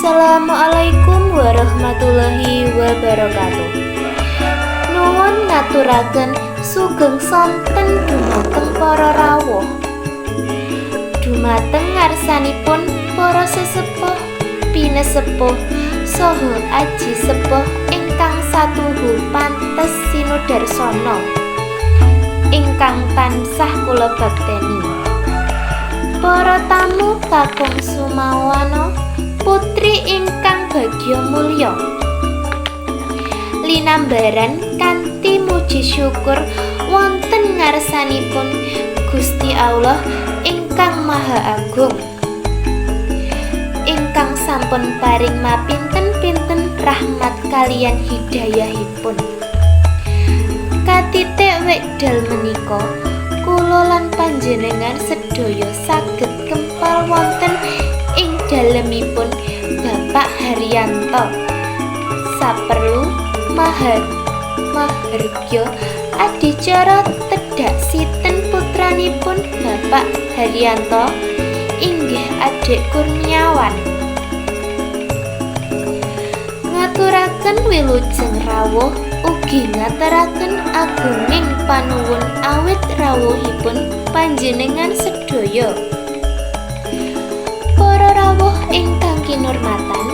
Assalamualaikum warahmatullahi wabarakatuh. Nuwun ngaturaken sugeng sonten dumateng para rawuh. Dumateng ngarsanipun para sesepuh, pinesepuh, saha aji sepuh ingkang satuhu pantes sinudarsana, ingkang tansah kula bakteni. Para tamu kakung sumawana, putri ingkang bagya mulya. Linambaran kanthi muji syukur wonten ngarsanipun Gusti Allah ingkang Maha Agung, ingkang sampun paring mapinten-pinten rahmat kaliyan hidayahipun. Katitik wekdal menika kula lan panjenengan sedaya saged kempal wonten ing dalemipun Bapak Haryanto. Saperlu Maha Mahargya adicara tedhak sinten putranipun Bapak Haryanto inggih Adik Kurniawan. Ngaturaken wilujeng rawuh ugi ngaturaken agunging panuwun awit rawuhipun panjenengan sedaya. Para rawuh ingkang kinurmatan,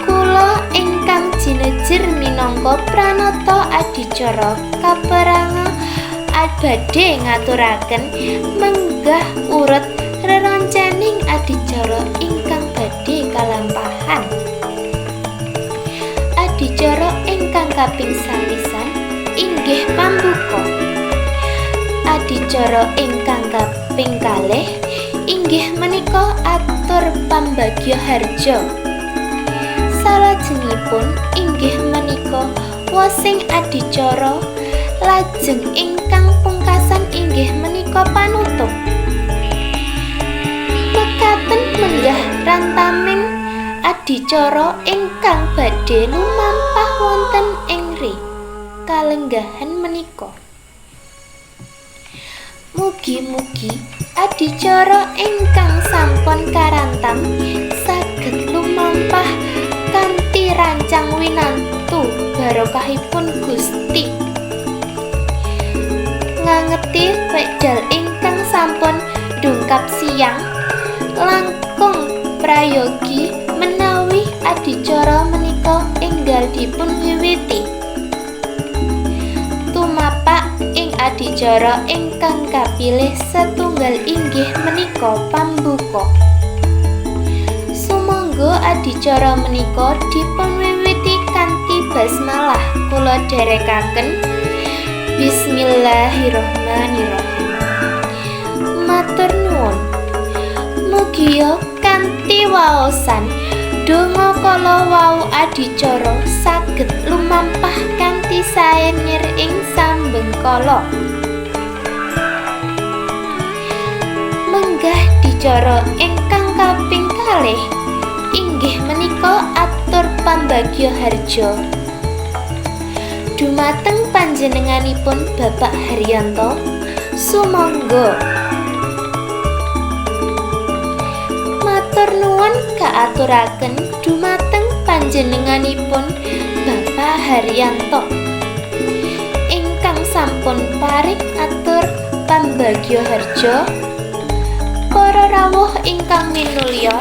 kula ingkang jinejer minangka pranata adicara kaperanga badhe ngaturaken menggah urut rerencaning adicara ingkang badhe kalampahan. Adicara ingkang kaping sapisan inggih pambuka. Adicara ingkang kaping kalih inggih menika atur pambagya harja. Salajengipun inggih menika wosing adicara, lajeng ingkang pungkasan inggih menika panutup. Mekaten menggah rantaming adicara ingkang badhe lumampah wonten ing kalenggahan menika. Mugi-mugi adicara ingkang sampun karantam saged lumampah kanthi rancang winantu barokahipun Gusti. Ngangeti wekdal ingkang sampun dungkap siang, langkung prayogi menawi adicara menika enggal dipun wiwiti. Tumapak ing adicara ingkang kapilih setunggal inggih menika pambuka. Sumangga adicara menika dipun wiwiti kanthi basmalah, kula dherekaken, Bismillahirrahmanirrahim. Matur nuwun. Mugia kanthi waosan donga kala wau adicara saged lumampah kanthi sae nir ing sambengkala. Menggah dicara ingkang kaping kalih inggih menika atur pambagya harja. Dumateng panjenenganipun Bapak Haryanto, sumangga. Matur nuwun kaaturaken dumateng panjenenganipun Bapak Haryanto ingkang sampun paring atur pambagya harja. Para rawuh ingkang minulya,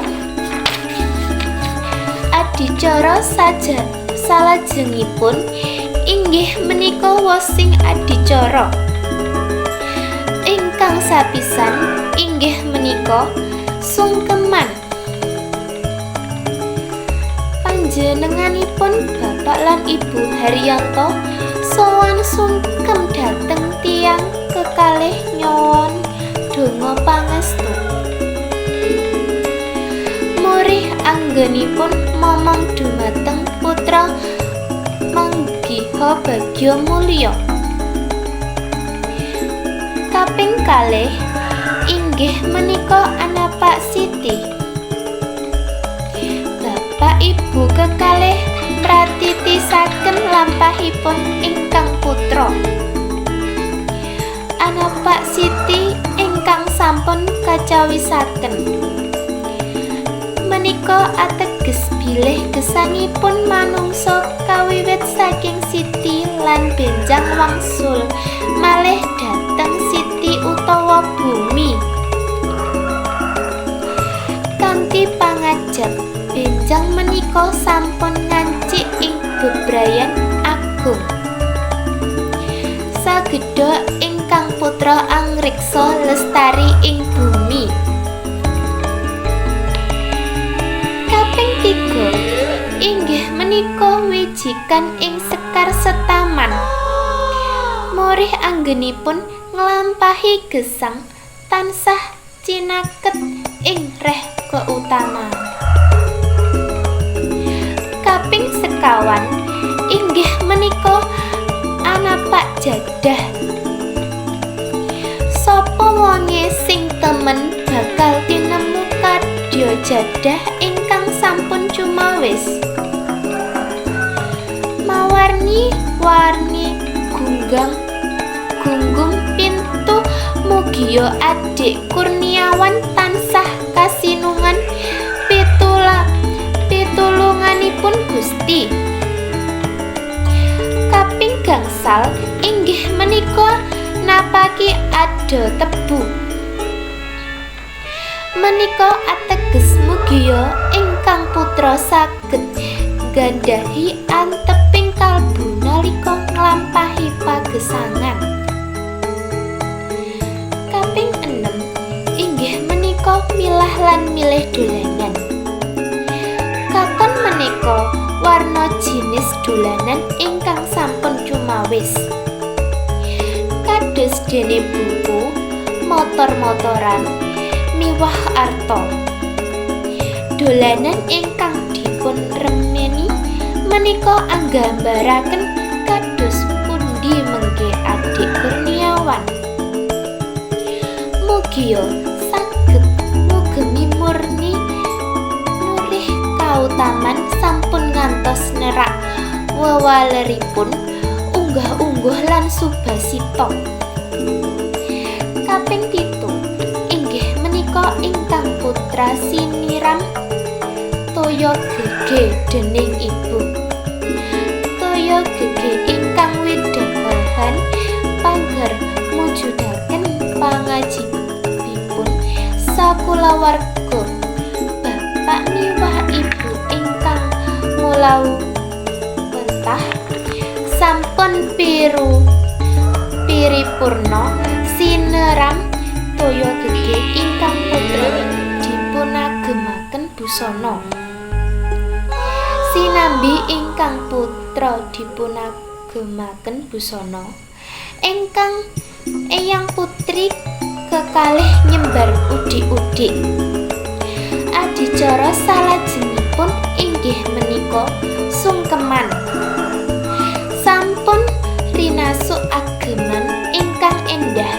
adicara saja salajengipun inggih menika wosing adicara. Ingkang sapisan inggih menika sungkeman. Panjenenganipun Bapak lan Ibu Haryanto sowan sungkem dhateng tiyang kekalih nyuwun donga pangestu. Murih anggenipun momong dumateng putra manggiha bagya mulya. Kaping kalih inggih menika anapak Siti. Bapak Ibu kekalih pratitisaken lampahipun ingkang putra. Anapak Siti ingkang sampun kacawisaken. Menika ateges Ateges bilih gesangipun manungsa kawiwit saking siti lan benjang wangsul malih dhateng siti utawa bumi. Kanthi pangajap benjang menika sampun ngancik ing bebrayan agung. Sageda ingkang putra angriksa lestari ing bumi. Kaping tiga inggih menika wijikan ing sekar setaman. Murih anggenipun nglampahi gesang tansah cinaket ing reh keutamaan. Kaping sekawan inggih menika anapak jadah. Sapa wonge sing temen bakal tinemu kadya jadah ingkang sampun cumawis. Mawarni warni gunggang gunggung pintu mugia adik Kurniawan tansah kasinungan pitulunganipun Gusti. Kaping gangsal inggih menika napaki ada tebu. Menika ateges mugia ingkang putra saged gandhahi anteping kalbu nalika nglampahi pagesangan. Kaping enem inggih menika milah lan milih dolanan. Katon menika warna jinis dolanan ingkang sampun cumawis. Kados dene buku, motor-motoran, miwah arta. Dolanan ingkang dipun remeni menika anggambaraken kados pundi mengke adik Kurniawan. Mugia saged ngugemi murni murih kautaman sampun ngantos nerak wewaleripun unggah-ungguh lan subasita. Kaping pitu inggih menika ingkang putra siniram toya gege dening ibu. Toya gege ingkang widahahan pangger mujudaken pangajibipun sakulawarga bapak miwah ibu ingkang mulawentah sampun piripurna sineram toya gege ingkang putra dipunagemaken busana. Sinambi ingkang putra dipunagemaken busana, ingkang eyang putri kekalih nyembar udik-udik. Adicara salajengipun inggih menika sungkeman. Sampun rinasuk ageman ingkang endah.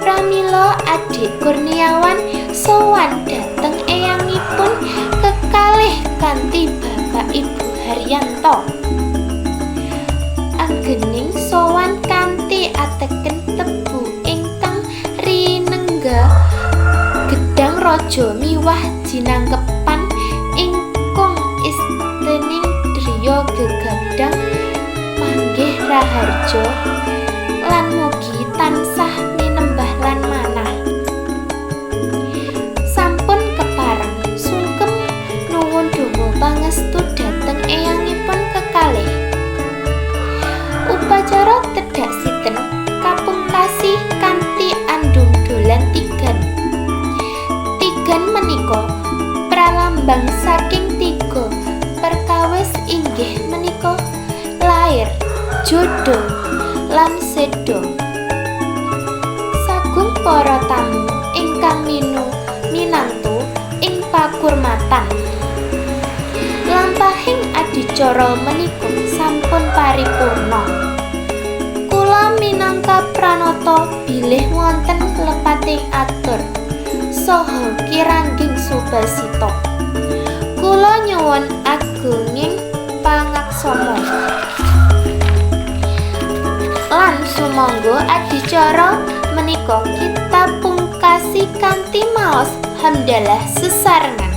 Pramila adik Kurniawan sowan dhateng eyangipun kekalih kanthi Bapak Ibu Haryanto. Anggening sowan kanthi ateken tebu ingkang rinengga gedang raja miwah jinangkepan ingkung istening driya gegadang manggih raharja lan mugi tansah minembah lan manah. Sampun kepareng sungkem nuwun donga pangestu dhateng eyangipun kekalih. Upacara tedhak sinten kapungkasi kanthi andum dolan tigan. Tigan menika pralambang saking tiga perkawis inggih menika lair, jodoh, lan seda. Sagung para tamu ingkang minantu ing pakurmatan. Lampahing adicara menika sampun paripurna. Kula minangka pranata bilih wonten lepating atur saha kirangging subasita. Kula nyuwun agunging pangaksama. Lan sumangga adicara menika kita pungkasi kanthi maos hamdalah sesarengan.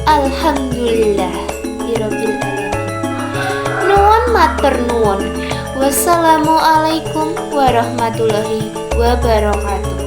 Alhamdulillahirabbil alamin. Nuwun matur nuwun. Wassalamualaikum warahmatullahi wabarakatuh.